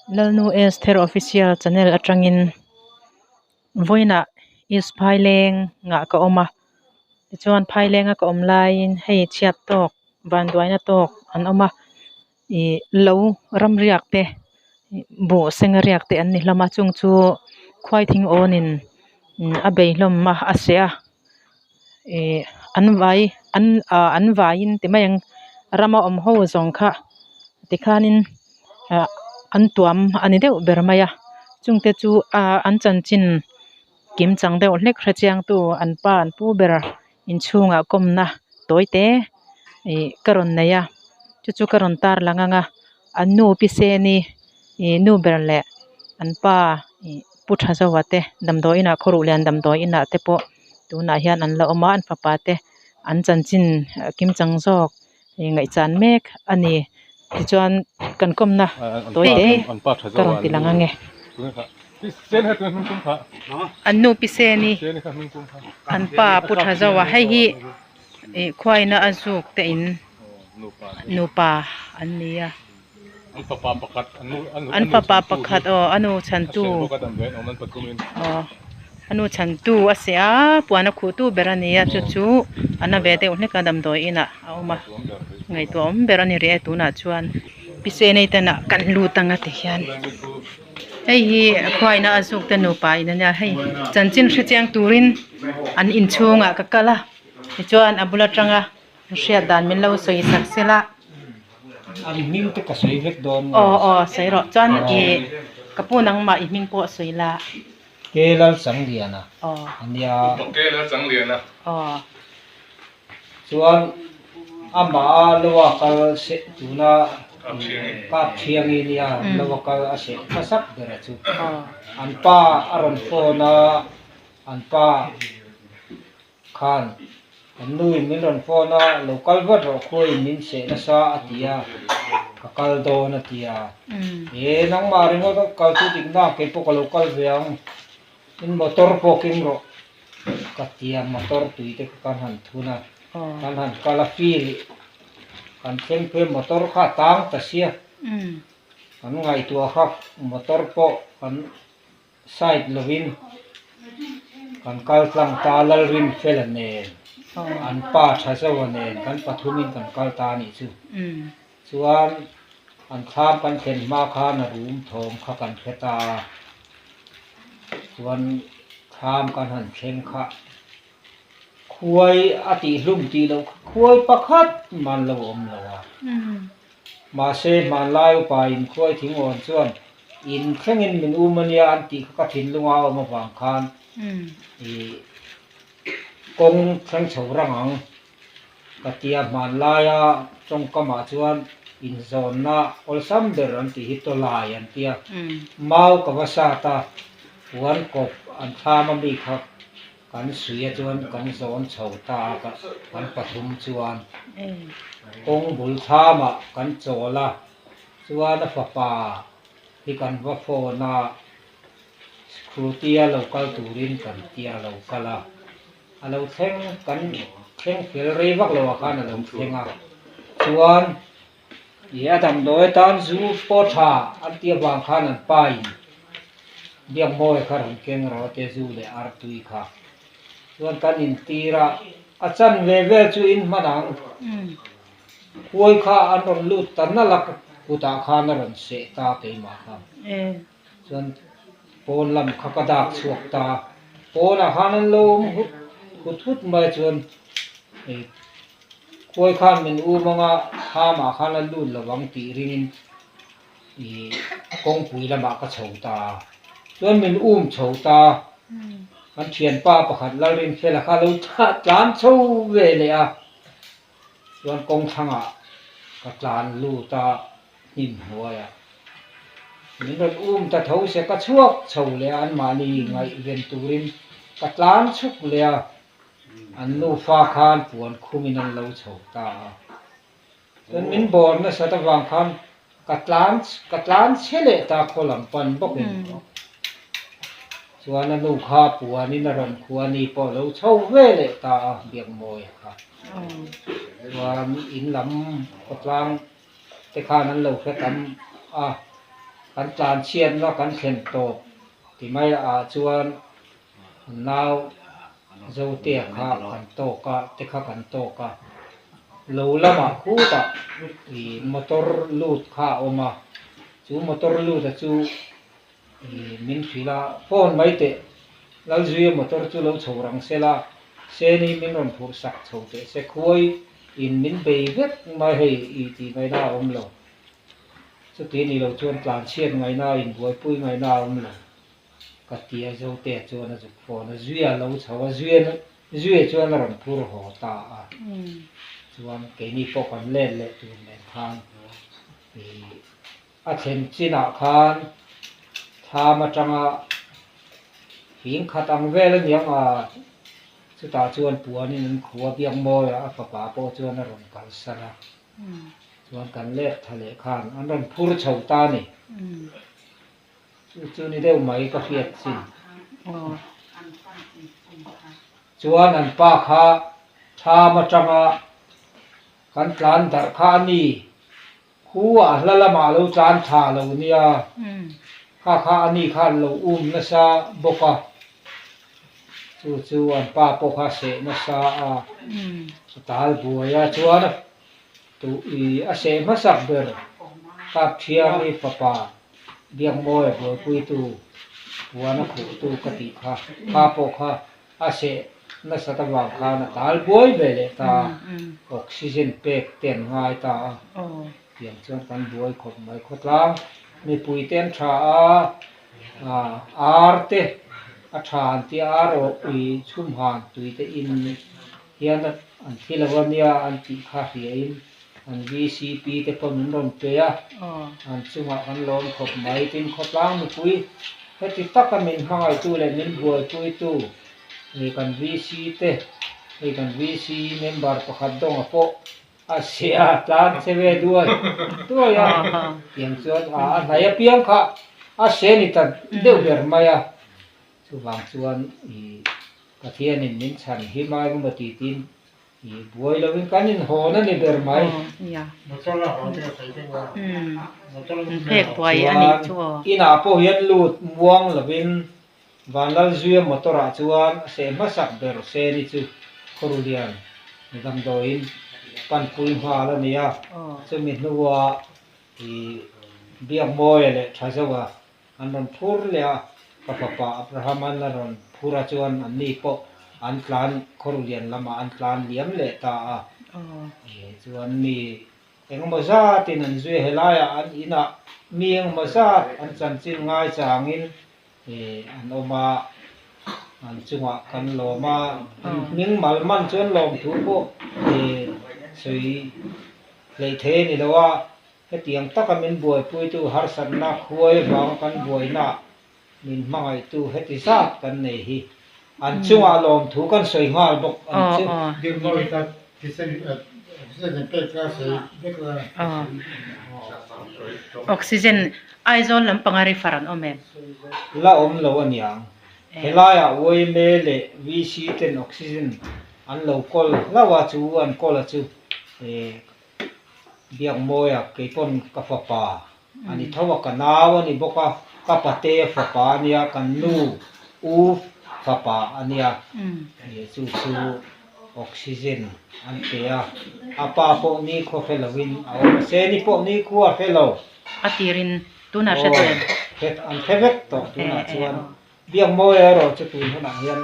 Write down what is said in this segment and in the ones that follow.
Lalnu Esther Official channel atangin vawiinah East Phaileng ngah ka awm a tichuan Phailenga ka awm laiin hei chhiat tawk vanduaina tawk an awm a ih lo ramriak te buh senga riak te an ni hlawm a chung chu khuaithing awnin a bei hlawm a a seh a ih an vai an ah an vaiin ti mai ang rama awm ho zawng kha tikhanin ah an tuam a ni deuh ber mai a chungte chu ah an chanchin kim chang deuh hlek hre chiang tu an pa an pu ber inchhungah kawmna tawi te ih ka rawn nei a chu chu ka rawn tar lang ang a an nu pi seni ih nu ber leh an pa ih pu tha zoa te damdawi inah khawruh lian damdawi inah te pawh tunah hian an la awm a an fapa te an chanchin kim chang zawk ih ngaihchan mek a ni tichuan kan kawmna tawi te ka rawn ti lang ang e. An nu pi seni an pa pu tha zoa hei hi ih khuaina a zuk te in nupa an ni a. An fapa pakhat aw a nu chhantu aw a nu chhantu a seh a puan a khuhtu ber a ni a chu chu a na ve deuh hlek a damdawi inah a awm a ngaihtuah awm ber a ni rih e tunah chuan pi senei ten ah kan lut ang a ti hian hei hi khuaina a zuk te nupa in a nia hei chanchin hre chiang turin an inchhungah ka kal a tichuan a bul atanga Hriat dan min lo sawi sak sel a. An hming te ka sawi vek dawn nge? Aw aw sawi rawh. Chuan i ka pu nangmah i hming pawh sawi la. Ke Lalchangliana Aw. a nia. Ke Lalchangliana. Aw. Chuan amah a lo a kal se tuna kap thiangi nia lo a kal a seh hmasak ber a chu. Aw. An pa a rawn phone a, an pa. Khan, Kan nuin min rawn phone a, lo kal vat rawh khuaiin min seh nasa a ti a, ka kal dawn a ti a. E, nangmah ringawt kal chu dik na, kei pawh ka lo kal ve ang, in motor pawh keng rawh ka ti a, motor tui te kha kan han thun a, kan han kal a feel kan thleng phei a motor kha a tang ta sia, kan ngaihtuah kha motor pawh kan Side lovin kan kal tlang ta Lalrinfela nen an pa tha zoa nen kan pathumin kan kal ta a nih chu. Chuan an thlam kan thlen hma khan a rum thawm kha kan hre ta a, chuan thlam kan han thleng kha khuai a tihhlum tih loh kha khuai pakhat man lo awm lo a. Mahse hmanlai upa in khuai thing awn chuan In thlengin min um ania an tih kha ka thinlung a awm avang khan ih kawng thleng chho rang ang ka tia hmanlaia tawngkamah chuan inzawnna awlsam ber an tih hi tawlai an tia mau ka va sat a puan kawp an thlam a mi kha kan suih a chuan kan zawn chho ta a kan pathum chuan kawng bul thlamah kan chawl a. Chuan a fapa hi kan va phone a, Scooty a lo kal turin kan tia a lo kal a, a lo thleng kan thleng fel rei vak lo ah khan a lo thleng a, chuan ih a damdawi atan zu pawh tha an tih avang khan an pa in Biakmawi kha rawn keng rawh te zu leh artui kha chuan kan intir a, a chan ve vel chu in hman ang. Khuai kha an rawn lut ta nalh a, kutah khan a rawn seh ta keimah kha. Chuan pawn lam kha ka dak chhuak ta a, pawnah khan an lo awm hut hut hut mai chuan ih khuai khan min um ang a, thlamah khan a lut lo ang tih ringin ih kawngpui lamah ka chho ta a. Chuan min um chho ta a, kan thianpa pakhat Lalrinfela kha lo tlan chho ve leh a. Chuan kawng thlangah ka tlan lut a hnim hnuaiah min rawn um ta tho se ka chhuak chho leh a anmahni ngaihven turin ka tlan chhuk leh a an nufa khan puan khumin an lo chho ta a chuan min bawr nasat avang khan Ka tlan ka tlan chhe leh ta khaw lam pan bawkin chuan a nu kha puanin a rawn khua ni pawh lo chho ve leh ta a Biakmawia kha chuan in lam khawtlang te khan an lo hre tam a. Kan tlan chhiatna kan thlen tawp ti mai ah chuan nau Zotea kha kan tawk a, te kha kan tawk a. Lo lamah khutah ih motor lut kha a awm a, chu motor lut a chu ih min hrilh a, phone mai teh Lalzuia motor chu lo chho rang se la, Seni min rawn phurh sak chho teh se, khuai in min bei vek mai hei ih tih ngaihna a awm lo. Chuti ni lo chuan tlan chhiat ngaihna a inbuaipui ngaihna a awm lo. Ka ti a, Zotea chuan a zuk phone a, Zuia lo chho a, Zuia Zuia chuan a rawn phur haw ta a. Chuan keini pawh kan let leh tur nen khan ih a thlen chinah khan thlam atanga fing khat ang vel a niang a, chutah chuan puanin an khuh a, Biakmawia a fapa pawh chuan a rawn kalsan a. Chuan kan let tha leh khan an rawn phur chho ta a ni. Chu chu ni deuh mai ka hriat chin. Chuan an pa kha tham atanga kan tlan darh kha a ni. Khu ah hla lamah a lo tlan tha lo nia. Kha kha a ni kha an lo um nasa bawk a. Chu chu an pa pawh kha a seh nasa a. A tal buai a chuan a Tu i a seh hmasak ber Kapthiangi fapa Biakmawia buaipuitu puan a khuhtu ka tih kha, kha pawh kha a seh nasat avang khan a tal buai ve leh ta a, oxygen pek te an ngai ta a, tiang chuan kan buai khawp mai khawtlang mipui te an tha a, ar te a tha an tia ar awh ui chhumhan tui te in hian an thi lo a nia an tih kha hriain an VCP te pawh min rawn pe a, an chungah kan lawm khawp mai. Tin, khawtlang mipui heti taka min hmangaihtu leh min buaipuitu hei kan VC te, hei kan VC member pakhat dawnga pawh a sia tlan che ve duai duai a, tiang chuan a hnai apiang kha a se ni ta deuh ber mai a, chuvang chuan ih. Pathianin min chhan hi mai emaw ti tin i buai lovin kan inhawn a ni ber mai. Chuan inah pawh hian lut muang lovin Vanlalzuia motor ah chuan a seh hmasak ber Seni chu Khawrulian damdawiin panpui nghal a ni a, chumi hnuah i Biakmawia leh Thazoa An rawn phur leh a, ka fapa Abraham-a'n a rawn phur a chuan anni pawh an tlan khawrulian lamah an tlan liam leh ta a. Chuan mi engemaw zatin an zui a, helaiah an inah mi engemaw zat an chanchin ngai changin an awm a, an chungah kan lawm a, an hming mal man chuan lawmthu pawh sawi hleih thei a ni lo a. Hetiang taka min buaipuitu harsatna khuai vanga kan buaina min hmangaihtu heti zat kan nei hi an chungah lawmthu kan sawi nghal bawk ang chu. Oxygen Aizawl lampanga refer an awm em? La awm lo aniang. Helaiah yma leh VC ten oxygen an lo kawl hlauh a chu an kawl a chu Biakmawia keipawn ka fapa a ni tho a, ka nau a ni bawk a, ka pate fapa a nia, kan nu u fapa a nia, chu chu oxygen an pe a, a pa pawh ni khaw hre lovin a awm a, Seni pawh ni khua a hre lo. A tirin tunah hre tawh em? Aw, an hre vek tawh tunah chuan. Biakmawia erawh chu tun hunah hian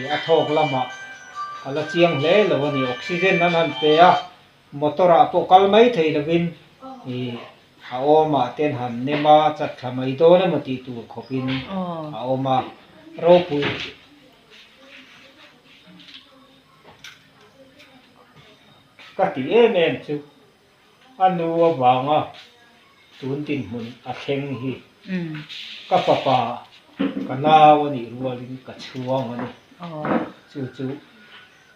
a thawk lamah a la chiang hle lo a ni. Oxygen an han pe a, motor ah pawh kal mai thei lovin a awmah te an han nem a, chat thla mai dawn emaw tih tur khawpin a awm a, ropui ka ti em em chu. A nu avanga tun dinhmun a thleng hi ka fapa ka nau a nih rualin ka chhuang a ni. Chu chu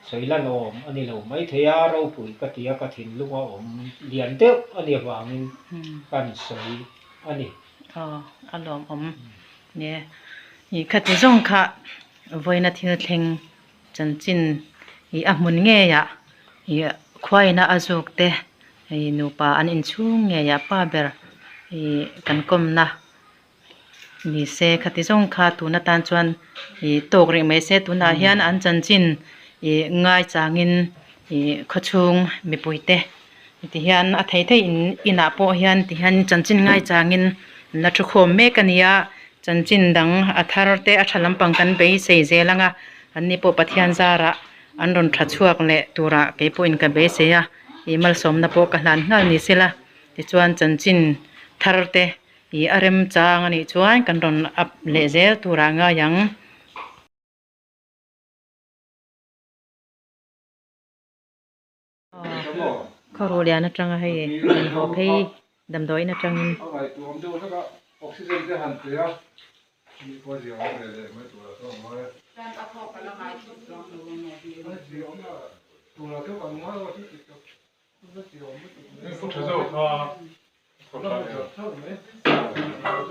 sawi lan awm a ni lo maithei a, ropui ka ti a, ka thinlung a awm lian deuh a nih avangin kan sawi a ni. Aw, a lawmawm nia. I khati zawng kha vawiina thil thleng Chanchin ih a hmun ngeiah ih khuaina a zuk te ih nupa an inchhung ngeiah pa ber ih kan kawmna. Ni se khati zawng kha tun atan chuan ih tawk rih mai se tunah hian an chanchin ih ngai changin ih khawchhung mipui te ti hian a thei thei in inah pawh hian ti hian chanchin ngai changin an la thu khawm mek a ni a chanchin dang a thar te a tha lampang kan beisei zel ang a an ni pawh Pathian zarah an rawn tha chhuak leh turah kei pawhin ka beisei a ih malsawmna pawh ka hlan nghal ni sela tichuan chanchin thar te. Ih a remchang a nih chuan kan rawn up leh zel turah ngai ang. Khaw lian atanga hei rawn haw phei damdawiin atangin.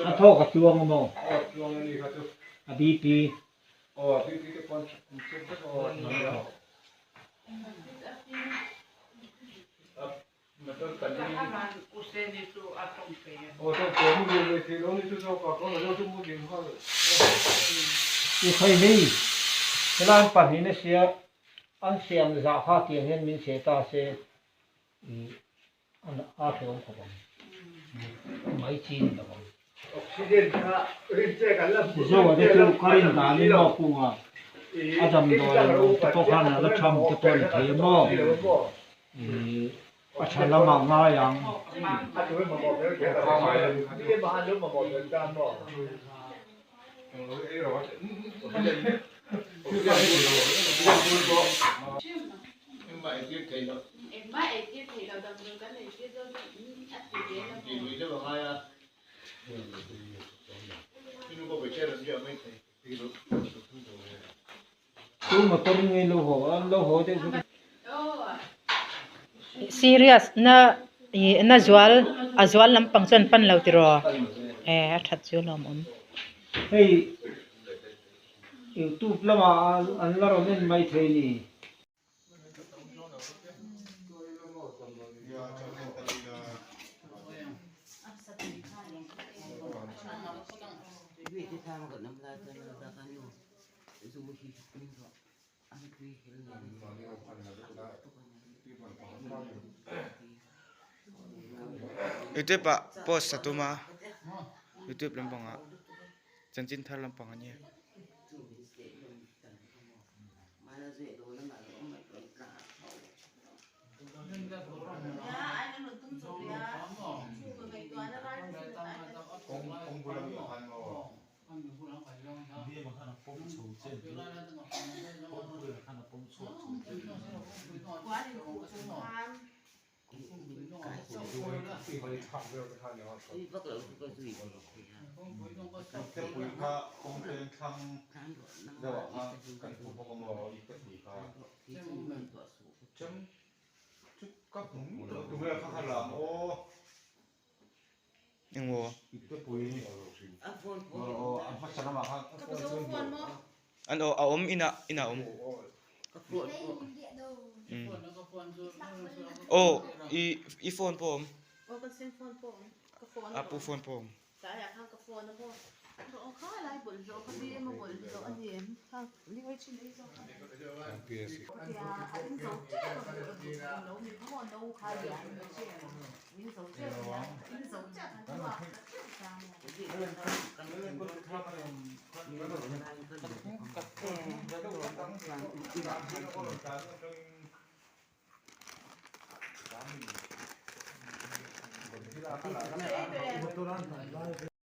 A thawk a tluang a maw? A BP. I khawi hei, helai an pahnih na sia an siam zah kha tiang hian min chhe ta se i a hrehawm khawp ang mai chi ni lo ang. Zoa te chu ka rin danin maw kunga a damdawi lo te pawh khan a la tham te pawh a ni thei a maw i a tha lamah ngai ang. Tu motor nge lo haw a lo haw deuh chu Serious na ih na zual a zual lampang chuan pan lo tiraw e a that chu lawmawm. Hei youtube lamah an la rawn en mai thei ni. Youtube ah post a tum a youtube lampang ah chanchin thar lampang a nia. Engmaw? An aw a awm inah inah a awm. Aw i i phone pawh a awm. A pu phone pawh a awm.